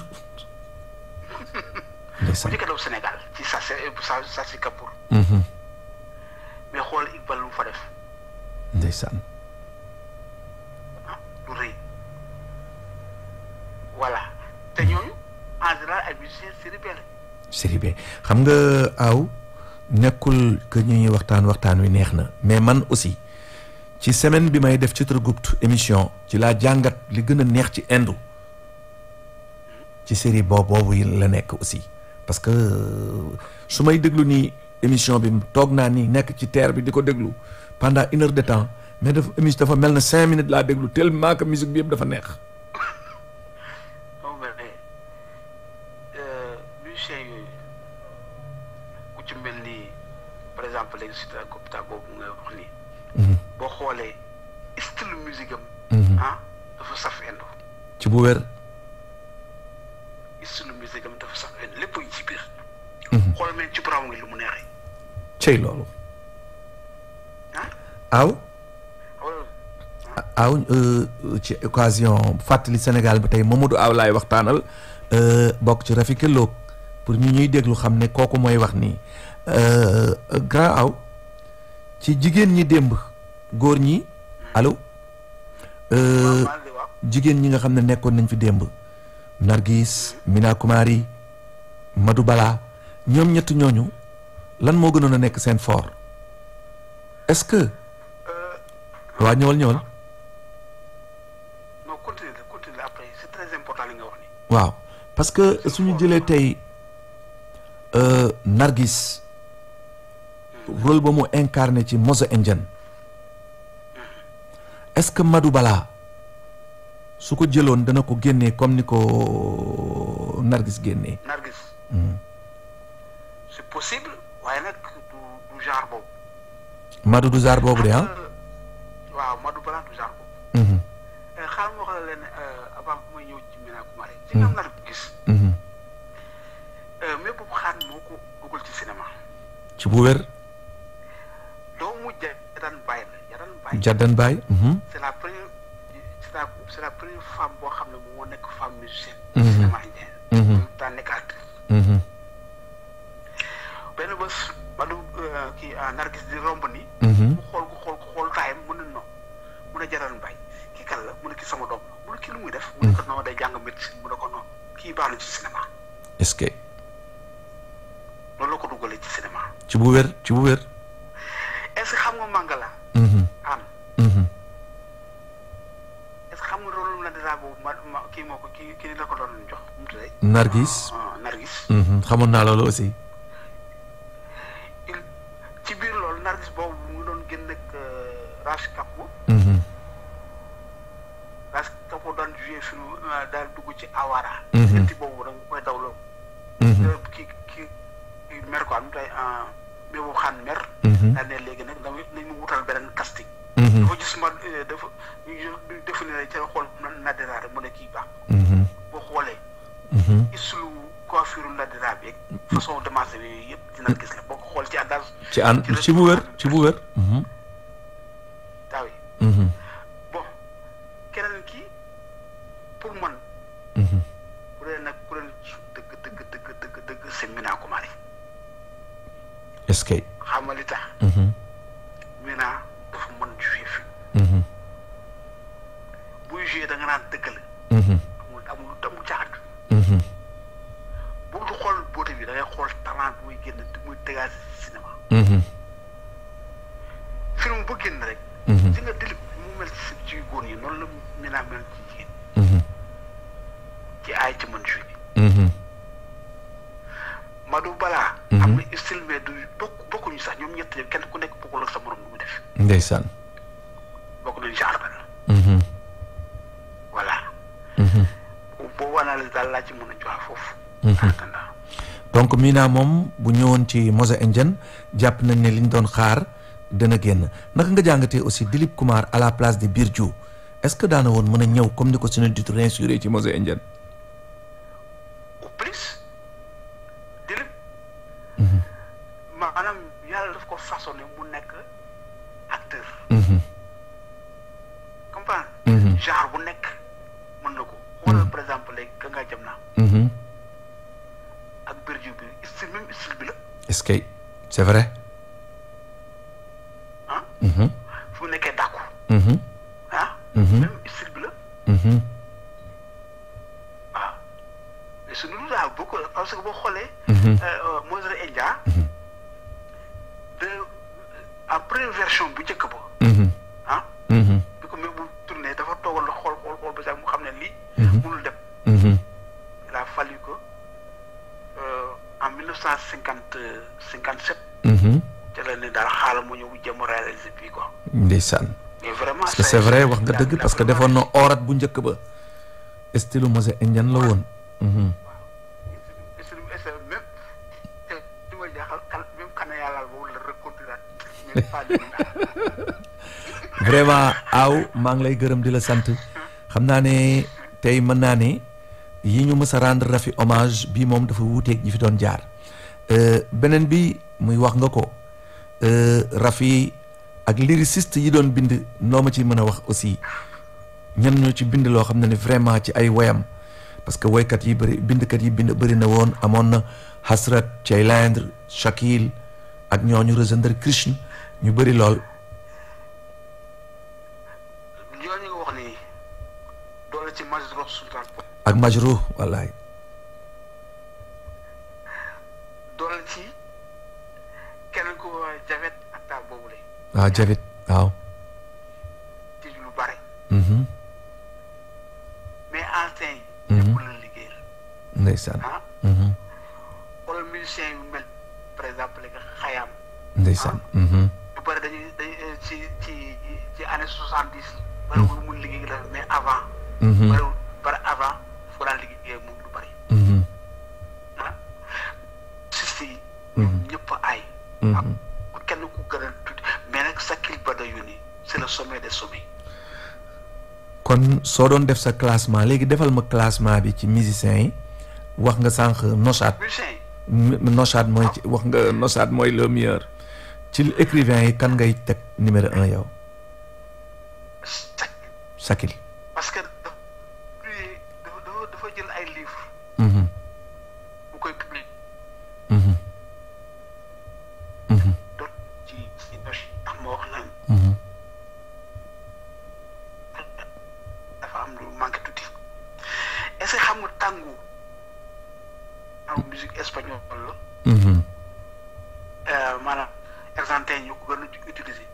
bu njëkk daw Sénégal ci Sassi Kapoor. mais xool Iqbal lu mu fa def. ndeysaan. lu rëy. voilà te ñooñu en général ay musiciens série B la. série B xam nga aw nekkul que ñu ñuy waxtaan wi neex na mais man aussi ci semaine bi may def Chitragupta émission ci laa jàngat li gën a neex ci Inde ci série boobu la nekk aussi parce que su may déglu nii émission bi toog naa ni nekk ci terre bi di ko déglu pendant 1 heure de temps mais dafa mel na 5 minutes laa déglu tellement que musique bi yëpp dafa neex. musiciens yooyu ku ci mel ni par exemple léegi Chitragupta boobu nga wax nii. boo xoolee style musique am. dafa saf Inde. ci bu wér. style musique am dafa saf Inde lépp yi ci biir. xool mel ci borom ngi lu mu neexee. cey loolu. aw. aw ci occasion fàttali Sénégal ba tey Mamadou Aw laay waxtaanal bokk ci Rafi Kelloog pour ñu ñuy déglu xam ne kooku mooy wax nii grand aw ci jigéen ñi démb góor ñi allo jigéen ñi nga xam ne nekkoon nañ fi démb Nargis Mina Kumari Madou Bala ñoom ñett ñooñu lan moo gënoon a nekk seen fort est-ce que waa ñëwal non continue après c'est très important li nga wax ni waaw parce que suñu jëlee tey Nargis rôle ba mu incarné ci Mozo Indian est-ce que Madou Bala su ko jëloon dana ko génnee comme ni ko Nargis génnee. Nargis. c'est possible waaye nag du genre boobu. Madou du genre boobu de ah. waaw Madou Bala du genre boobu. xaaral ma wax la leen avant que may ñëw ci Mina Kumari. ci nga Nargis. mais boobu xaar moo ko dugal ci cinéma. ci bu wér. doomu Jadane Baye la Jadane Baye. c'est la première femme boo xam ne moo nekk femme musicienne. cinéma indien. daa nekk actrice. benn bés Madou kii Nargis di romb ni. mu xool taayam mu ne non mu ne Jadane Baye kii kan la mu ne kii sama doom la mu ne kii lu muy def. mu ne ko non day jàng médecine mu ne ko non kii baax na ci cinéma. est-ce que. loolu la ko dugalee ci cinéma. ci bu wér. est-ce que xam nga Mangala. am. est-ce que xam nga rôle la déjà boobu ma kii moo ko kii la ko doon jox mu tuddee. Nargis. Nargis. xamoon naa loolu aussi. ci biir loolu Nargis boobu mu ngi doon génn ak Rafi Kapo. Rafi Kapo doon joué film daal dugg ci Awara. ci boobu da nga koy dawloo. kii mer quoi am tey mais boobu xaan mer. daal ne léegi nag nañ ma wutal beneen casting. dafa gis ma dafa ñu définir ca xool Nadira rek mu ne kii baax. boo xoolee. islu coiffure Nadira bi façon démarche bi yooyu yëpp dina gis la boo ko xool ci àndaas. ci bu wér. waaw bon keneen kii pour man. bu dee nag ku leen dëgg c'est Mina Kumari. est-ce que. xam nga li tax. Mina dafa mën jouer fi. buy jouer da nga naan dëgg la. amul caaxaan. boo du xool beauté bi da ngay xool talent bi muy génn muy dégager cinéma. film bu génn rek. ci nga dilib mu mel ci góor yi noonu la Mina mel ci jigéen. ci aay ci mën jouer. Madou Bala. am na style mais du bokkuñu sax ñoom ñett kenn ku nekk bokkul ak sa morom lu mu def. ndeysaan. bokk nañu genre la. voilà. boo analyse daal laa ci mën a jox foofu. donc Mina moom bu ñëwoon ci Mozo Indian jàpp nañ ne liñ doon xaar dana génn naka nga jàngatee aussi Dilip Kumar à la place de Birju est-ce que daana woon mën a ñëw comme ni ko suñu ditu réinsuré ci Mozo Indian. au plus. maanaam yàlla daf ko façonné mu nekk acteur. comprendre. genre bu nekk mën na ko. xoolal par exemple léegi ka nga jëm naa. ak Birju bi style même style bi la. est-ce que c'est vrai. fu mu nekkee dàkku. même style bi la. waaw mais suñu lu daal boo ko parce que boo xoolee. Mozo India. en première version bu njëkk ba. bi ko même bu tourné dafa toogal la xool ba sax mu xam ne lii. mënul dem. il a fallu que en 1957. ca la ne daal xaaral mu ñëw jëm réaliser bii quoi. ndeysaan. mais vraiment parce que c'est vrai wax nga dëgg parce que defoon na orat bu njëkk ba. style Mozo Indian la woon. vraiment aw maa ngi lay gërëm di la sant xam naa ne tey mën naa ne yi ñu mës a rendre Rafi hommage bii moom dafa wuuteeg ñi fi doon jaar beneen bi muy wax nga ko Rafi ak lyriciste yi doon bind noo ma ci mën a wax aussi ñan ñoo ci bind loo xam ne ni vraiment ci ay woyam parce que woykat yi bëri bindkat yi bind bëri na woon amoon na Hasrat Chailendra Shakil ak ñooñu Rajendra Krishna ñu bëri lool. ñooñu nga wax nii doole ci Majru Sultan ak Majru wallaay doole ci kenn ko Javet ak taal boobu lay waaw Javet waaw ci lu bare mhm mais ancien yi ñëpp la liggéeyal ndeysaan ah mhm wala musicien yu mel par exemple nga Xayaam ndeysaan mhm lu bare dañuy ci année 70 bariwul lu mun liggéey la mais avant bariwul bare avant foo daan liggéey moom lu bari ah siste yi ñëpp ay kenn ku gën a tuuti mais nag Sakil Badayouni c'est le sommet des sommets kon soo doon def sa classement léegi defal ma classement bi ci musiciens yi wax nga sànq Noshat musicien Noshat mooy ci wax nga Noshat mooy le meilleur ci écrivain yi kan ngay teg numéro 1 yow Sakil parce que dafa jël ay livres bu koy publier donc ci tax ma wax na dafa am lu manqué tuuti est-ce que xam nga tango am musique espagnole la maanaam argentin ñu ko gën a utiliser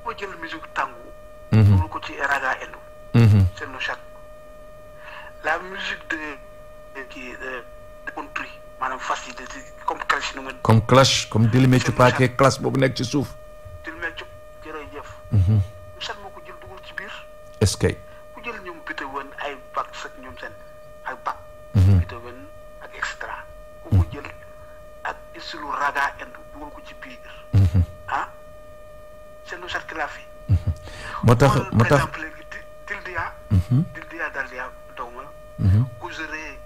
boo jël musique tango loolu ko ci raga indo c'est le chat la musique de country maanaam facile comme clash nu comme clash comme Dilime ci paquet clash boobu nekk ci suuf Dilime ci jërëjëf mu chat moo ko jël dugal ci biir est-ce que ku jël ñoom Beethoven ay Bach ak ñoom seen ak Bach Beethoven ak extra ku ko jël ak isulu raga indo dugal ko ci biir ah c'est le chat qui l'a fait moo tax par exemple Dildia Daldia dawmal Gouzéré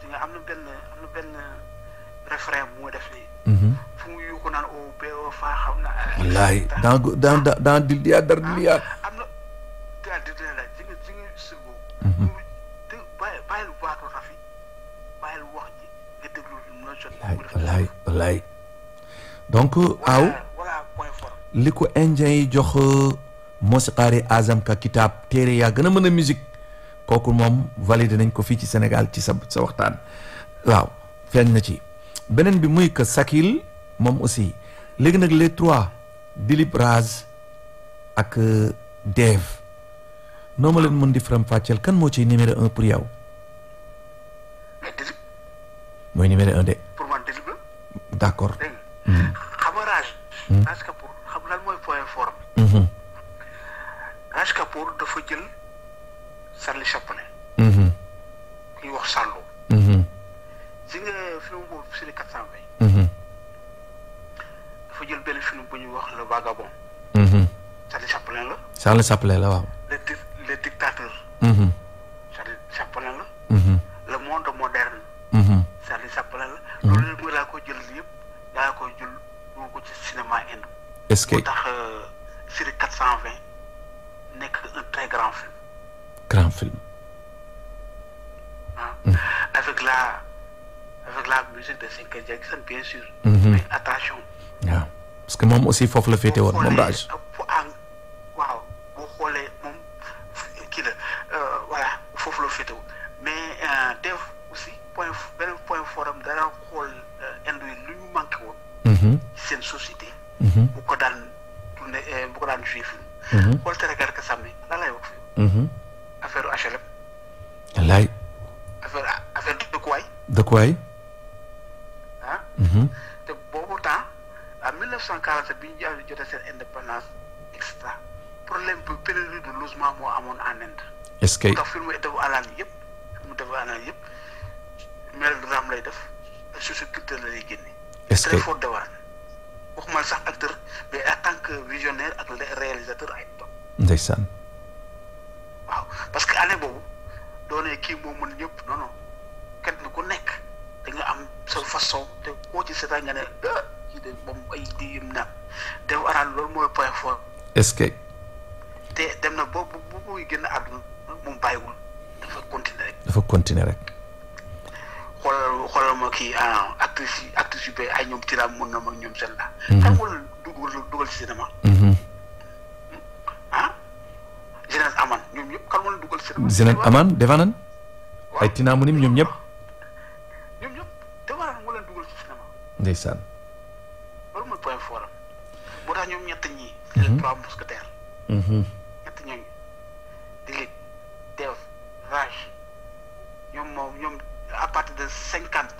di nga am na benn refrain bu mu def nii fu mu yuuxu naan o bo faa xam na wallaay dans Dildia Daldia am na Dildia la ji nga sur boobu bàyyil baatu Rafi bàyyil wax ji nga déglu na jot wallaay donc aw voilà point fort li ko indien yi jox Mosiqaari Azam ka kitaab téere yaa gën a mën a musique kooku moom validé nañ ko fii ci Sénégal ci sa waxtaan waaw feeñ na ci beneen bi muy que Sakil moom aussi léegi nag les trois Dilip Raz ak Dev noo ma leen mën di faram fàcceel kan moo ciy numéro 1 pour yow mais Dilip mooy numéro 1 de pour man Dilip la d'accord dégg nga xam nga Raj Kapoor xam lan mooy point fort Raj Kapoor dafa jël Charlie Chaplin ku ñuy wax Sàllo si nga film boobu sur les 420 dafa jël benn film bu ñuy wax Le Vagabond Charlie Chaplin la Charlie Chaplin la waaw le dictateur Charlie Chaplin la le monde moderne Charlie Chaplin la loolu lépp nga daa ko jël yëpp daa ko jël doo ko ci cinéma indo est-ce que moo tax sur les 420 nekk un très grand film. Grand film. Avec la musique de Michael Jackson bien sûr. Mais attention. waaw parce que moom aussi foofu la féete woon moom Raj. waaw boo xoolee moom kii la voilà foofu la féete woon mais Dev aussi beneen point fort am dara xool indo yi lu ñu manqué woon. seen société. bu ko daan tourné bu ko daan joué film. xool Sénégal ka sàmmi lan lay wax fii. affaire HLM. wallaay. affaire dëkkuwaay. dëkkuwaay. ah. te boobu temps en 1947 bi ñu jotee seen indépendance extra problème bu pénurie de logement moo amoon en Inde. est-ce que ndax film defu alal yëpp mel ram lay def socioculture la lay génne. est-ce que très fort de war waxuma sax acteur mais en tant que visionnaire ak réalisateur ay toog. ndeysaan. waaw parce que année boobu doone kii moo mën ñëpp non non kenn ku nekk da nga am sa façon te koo ci seetaan nga ne kii de moom ay di yëm na def araan loolu mooy point fort. est-ce que. te dem na boobu bu muy génn àdduna moom bàyyiwul dafa continuer rek. xoolal ma kii actrice yu ay ñoom tiraam mën na mag ñoom seen la. xam nga dugal ci cinéma. jeunesse aman ñoom ñëpp devoir moo leen dugal cinéma. Zinan Aman defanan. ay Tina Munim ñoom ñëpp. ñoom ñëpp devoir moo leen dugal ci cinéma. ndeysaan. loolu mooy point fort am boo tax ñoom ñett ñii. c'est les trois mousquetaires. ñett ñooñu Dilit Dev Raj ñoom à partir de 50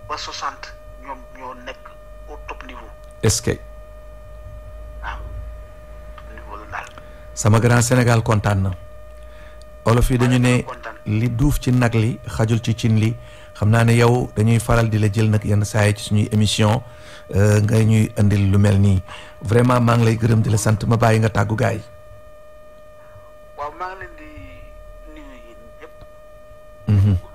ba 60 ñoom ñoo nekk au top niveau. est-ce que. waaw top niveau la daal. sama grand Sénégal kontaan na. olof yi dañu ne li duuf ci nag li xajul ci cin li xam naa ne yow dañuy faral di la jël nag yenn saa yi ci suñuy émission nga ñuy indil lu mel nii vraiment maa ngi lay gërëm di la sant ma bàyyi nga tàggu gaay. waaw maa ngi leen di nuyu yéen ñëpp.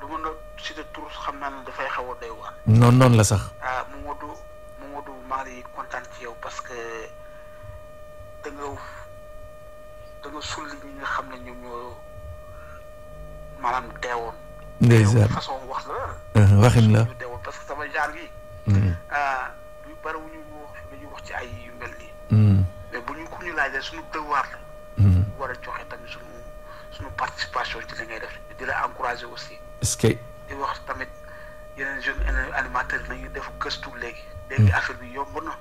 lu ma doon cité tur xam naa ne dafay xaw a doy waar. noonu la sax. ah Momadou maa ngi kontaan ci yow parce que da nga sulli ñi nga xam ne ñoom ñoo maanaam deewoon. ndeysaan façon wax la. waxin la ñu deewoon parce que sama genre gi. yu bari wu ñu dañuy wax ci ay yu mel nii. mais bu ñu ku ñu laajee suñu devoir la. war a joxe tamit suñu participation ci li ngay def di la encourager aussi. est-ce que. di wax tamit yeneen jeunes animateurs nañu def gëstu léegi. léegi affaire bi yomb na.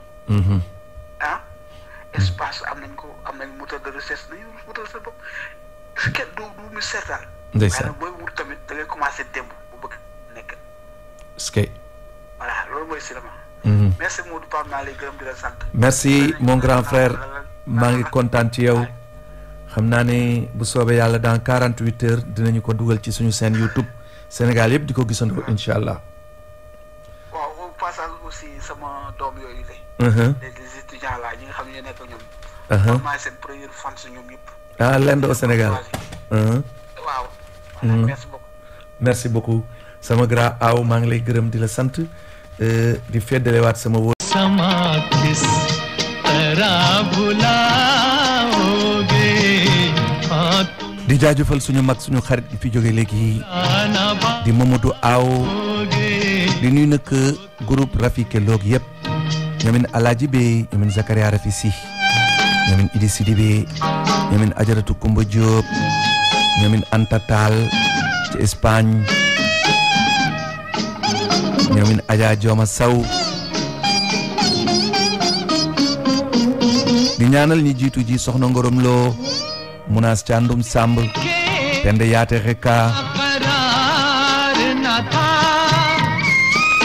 espace am nañ moteur de recherche nañu moteur sa bopp fi kenn du mu seetaan. ndeysaan booy wut tamit da ngay commencé démb bu bëgg nekk. est-ce que. voilà loolu mooy cinéma. merci Modou Pam maa lay gërëm di la sant. merci mon grand frère maa ngi kontaan ci yow xam naa ne bu soobee yàlla dans 48 heures dinañu ko dugal ci suñu chaîne YouTube Sénégal yëpp di ko gisandoo incha allah. waaw au passage aussi sama doom yooyu la. les étudiants là ñi nga xam ne ñu nekk ñoom. maa seen première fan si ñoom ñëpp. l'Inde au Sénégal. waaw. merci beaucoup. merci beaucoup sama grand aw maa ngi lay gërëm di la sant di feddalewaat sama wóor. sama kis tara bulaoge di jaajëfal suñu mag suñu xarit gi fi jóge léegi di Mamadou Awe di nuyu nag groupe Rafi Kelloog yëpp ñoomin Alaaji Bey ñoomin Zakaria Rafi Si ñoomin Idi Sidibé ñoomin Ajaratu Kumba Diop ñoomin Anta Tall ci Espagne ñoomin Adja Jooma Saw di ñaanal ñi jiitu ji soxna Ngorom Lo Munaas Candum Samb Pende Yaate Reka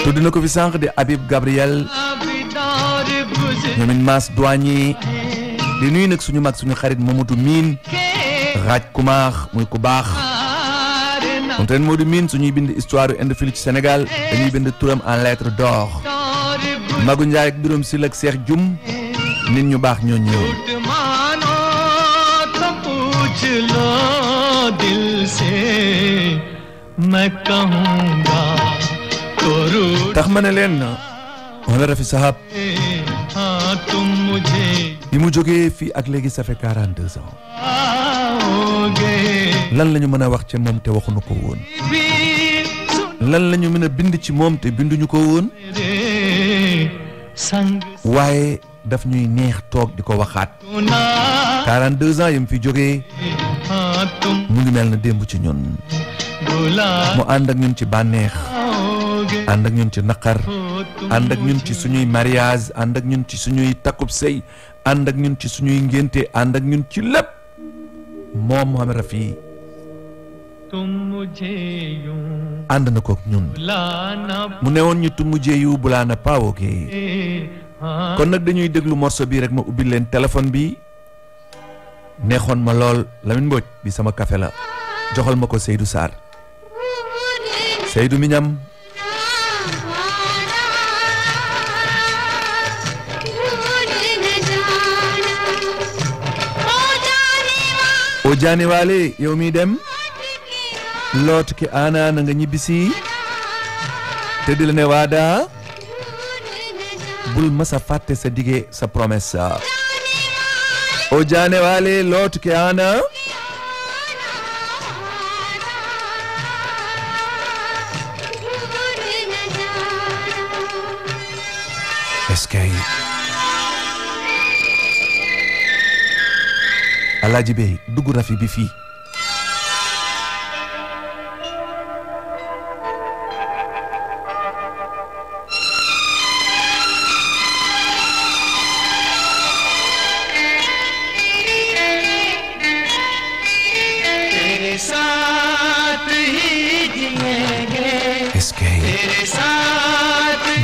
tudd na ko fi sànq di Habib Gabriel ñoomin Mass Douanier di nuyu nag suñu mag suñu xarit Mamadou Mine Raaj Kumaax muy ku baax moom tamit Mamadou Mine suñuy bind histoire yu indi fii ci Sénégal dañuy bind turam en lettres d'or Magu Njaay ak Birom Sil ak Seex Jum nit ñu baax ñoo ñëw tax ma ne leen Mohamed Rafi Sahab bi mu jógee fii ak léegi ça fait 42 ans lan la ñu mën a wax ci moom te waxuñu ko woon lan la ñu mën a bind ci moom te binduñu ko woon waaye daf ñuy neex toog di ko waxaat 42 ans yam fi jógee mu ngi mel na démb ci ñun mu ànd ak ñun ci bànneex ànd ak ñun ci naqar ànd ak ñun ci suñuy mariage ànd ak ñun ci suñuy takkub sëy ànd ak ñun ci suñuy ngénte ànd ak ñun ci lépp moom Mohamed Rafi ànd na kook ñun mu newoon ñu tumujee yu bulaana paawooke kon nag dañuy déglu morceau bi rek ma ubbi leen téléphone bi neexoon ma lool Lamine Mbodj bi sama café la joxal ma ko Seydou Sarr Seydou Miñam o jaani waale yow mi dem loot ki ana na nga ñibbisi te di la ne waada bul masa fàtte sa dige sa promesse o jaane waale loot ki ana est-ce que Alaaji Bey dugg Rafi bi fii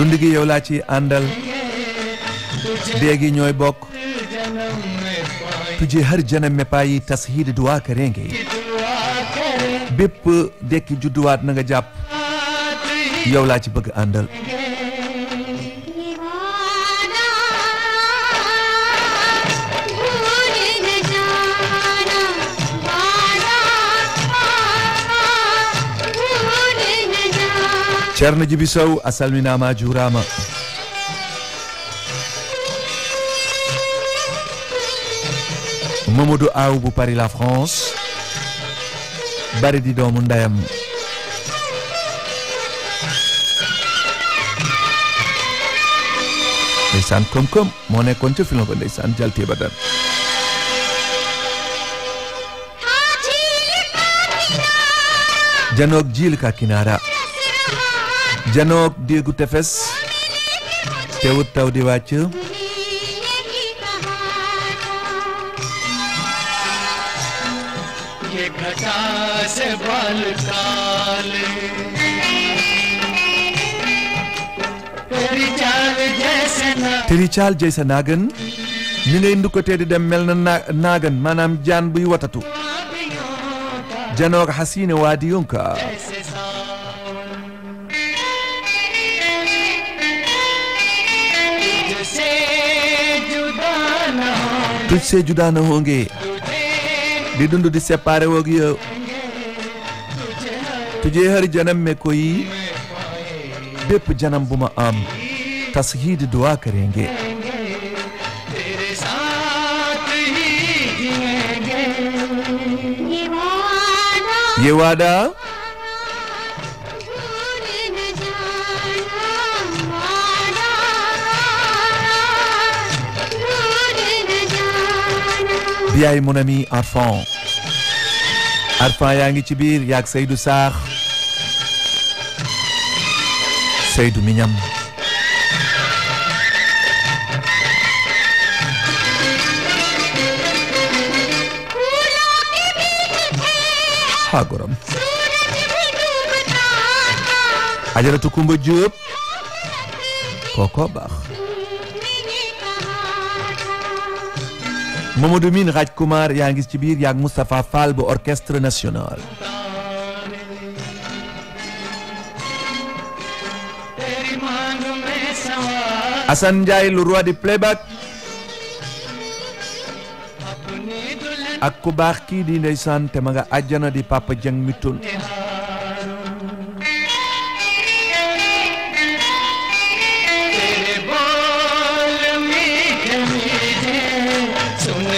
dund gi yow laa ci àndal dee gi ñooy bokk tujje har janam me payi tashiid du'a kरेंगे bépp dekki judduwaat na nga jàpp yow laa ci bëgg àndal Ceerno Jibi Sow a salminaama a juuraama Mamadou Awe bu Paris la France bari di doomu ndeyam ndeysaan kom moo nekkoon ca film ba ndeysaan jaltee ba dan janoog jiil ka kinaara janoog déegu tefes teewut taw di wàcc teri caal jeysa naagan ni ngay ndukkatee di dem mel na naagan maanaam jaan buy watatu janoog xasiine waadi yonka tuj see judaana honge di dund di séparé woog yow tujee har janam me koyi bépp janam bu ma am tashiid du'a करेंगे ये वादा biyaay mon ami Arfan yaa ngi ci biir yaag Seydou Sarr Seydou Mignam ha gorom Ajaratu Kumba Diop koko baax Mamadou Min Raj Kumar yaa ngi ci biir yaag Moustapha Fall bu orchestre national Assane Ndiaye le roi du playback ak ku baax kii di ndeysaan te ma nga àjjana di Papa Dieng mi tun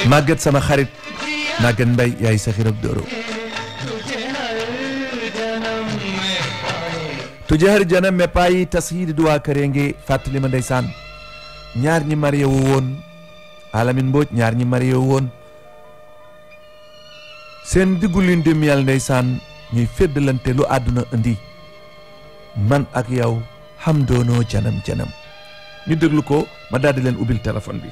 Maguette sama xarit Maguette Mbaye yaay sa xirab doro tujje har janam me payi tashiid du'a kरेंगे fàttali ma ndeysaan ñaar ñi marié wu woon Alamin Mbodj ñaar ñi marié wu woon seen diggulin di miyal ndeysaan ñuy feddalante lu àdduna indi man ak yow xam doonoo janam ñu déglu ko ma daldi leen ubbil téléphone bi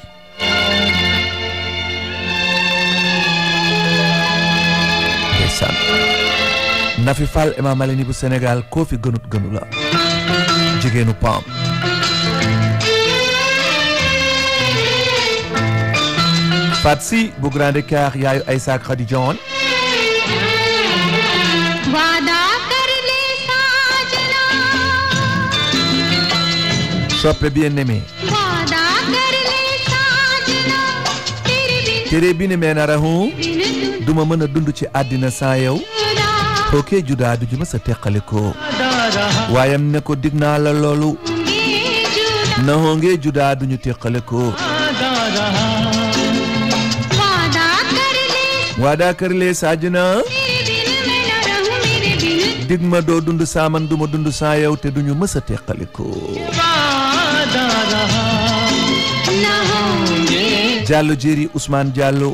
ndeysaan Nafi Fall Emma Malini bu Sénégal koo fi gënut gënu la jigéenu Pam Fatsi bu Grand Dakar yaayu Aïssa Khady Dione soppe bien-aimé tere bi ne meena rahu duma mën a dund ci àddina saa yow kookee judaa du ju ma sa teqale ko waayam ne ko dig naa la loolu na hoongee judaa duñu teqale ko waada kër lee saajina dig ma doo dund saa man duma dund saa yow te duñu mës a teqale ko Diallo Jéeri Ousmane Diallo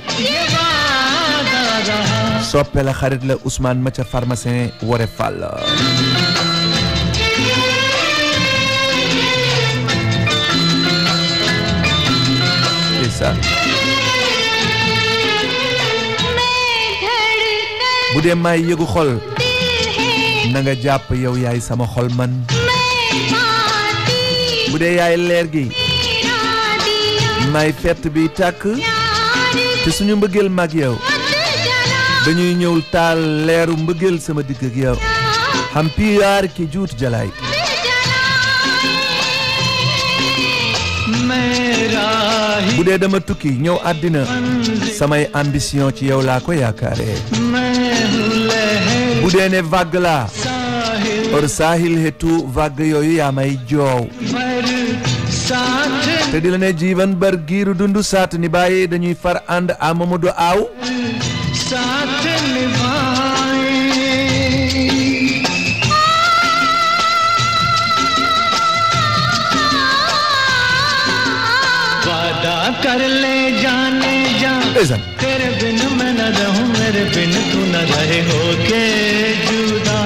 soppe la xarit la Ousmane ma ca pharmacien Wore Fall bu dee may yëgu xol na nga jàpp yow yaay sama xol man bu dee yaay leer gi may fett bi tàkk te suñu mbëggeel mag yow dañuy ñëw taal leeru mbëggeel sama digg ak yow xam piyaar ki juut jalaay bu dee dama tukki ñëw àddina samay ambition ci yow laa ko yaakaare bu dee ne vague la or sahil hetu vague yooyu yaa may joow te di la ne jiiban bar giiru dundu saat ni bàyyi dañuy far ànd a Mamadou Aw कर ले जाने जा तेरे बिन मैं न रहूं मेरे बिन तू न रहे होके जुदा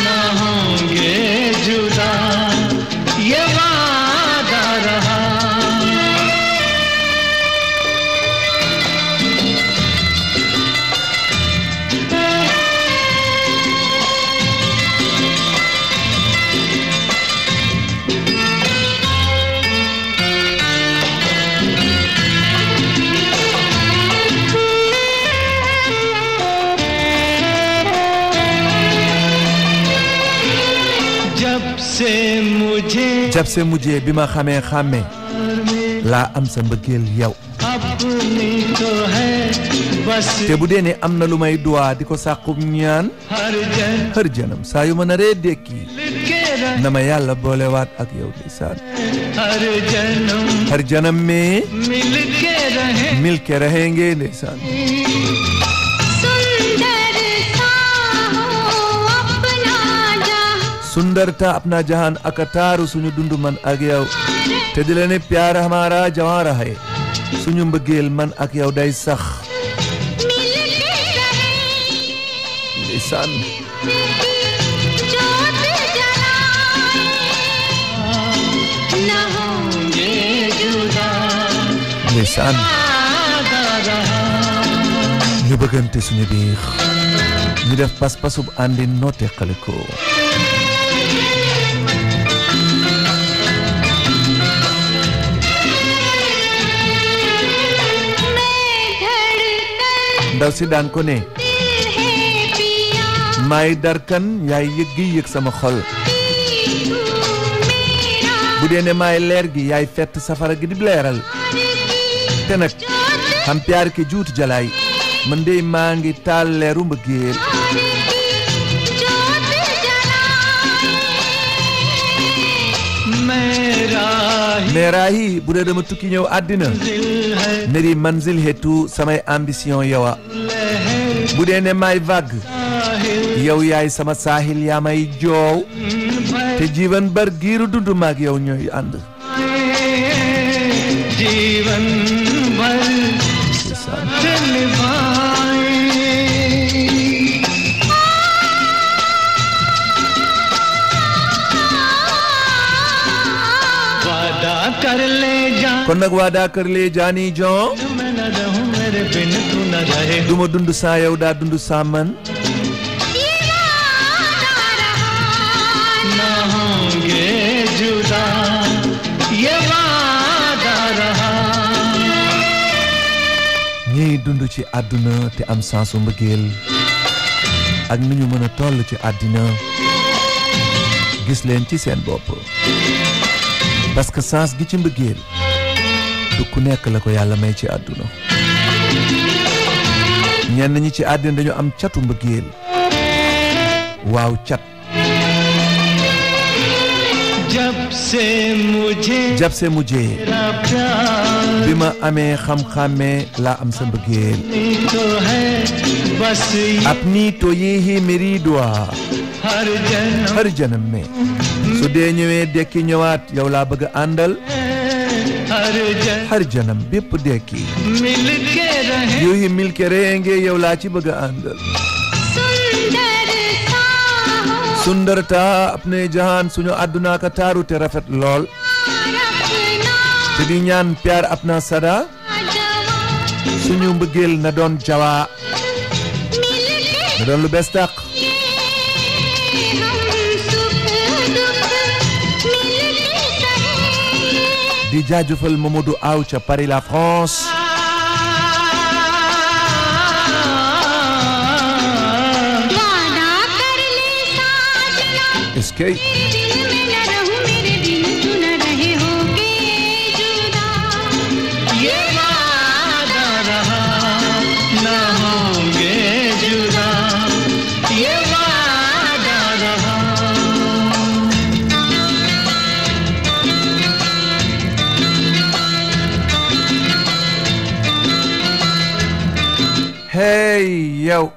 न होंगे जुदा ये वादा रहा jab se mujjee bi ma xamee xàmmee laa am sa mbëggeel yow te bu dee ne am na lu may duwaa di ko sàqub ñaan xër janam saa yu ma naree dékki na ma yàlla boolewaat ak yow ndeysaan xër janam में मिल के रहेंगे ndeysaan सुंदरता अपना जहान akataaru suñu dundu man ak yow te di la ne प्यार हमारा जवां रहे suñu mbëggeel man ak yow day sax ndeysaan ndeysaan ñu bëggante suñu biir ñu def pas-pasub àndi noo teqale ko ndaw si daan ko ne may darkan yaay yëg gi yëg sama xol bu dee ne may leer gi yaay fett safara gi di leeral te nag xam piyaar ki juut jalaay man dey maa ngi taal leeru mbëggeel meera yi bu dee dama tukki ñëw àddina meri manzil hetu samay ambition yowa bu dee ne may vague yow yaay sama saaxil yaa may joow te jiwan bar giiru dundu maag yow ñooy ànd jiwan bar kon nag waada kër lee jaani jon duma dund saa yow daa dund saa man ñiy dund ci àdduna te am sansu mbëggeel ak nu ñu mën a toll ci àddina gis leen ci seen bopp parce que sens gi ci mbëggeel du ku nekk la ko yàlla may ci àdduna ñenn ñi ci àddina dañu am catu mbëggeel waaw cat jab se mujjee bi ma amee xam-xàmmee laa am sa mbëggeel अपनी तो ये ही मेरी दुआ हर जन्म में su dee ñëwee dekki ñëwaat yow laa bëgg àndal हर जन्म bépp dekki yooyu mil ke रहेंगे yow laa ci bëgg àndal सुंदरता अपने जहान सुñu àdduna ka taaru te rafet lool te di ñaan प्यार अपना सदा suñu mbëggeel na doon jawaa na doon lu bees tàq di jaajëfal Mamadou Awe ca Paris la France. est-ce que hey yow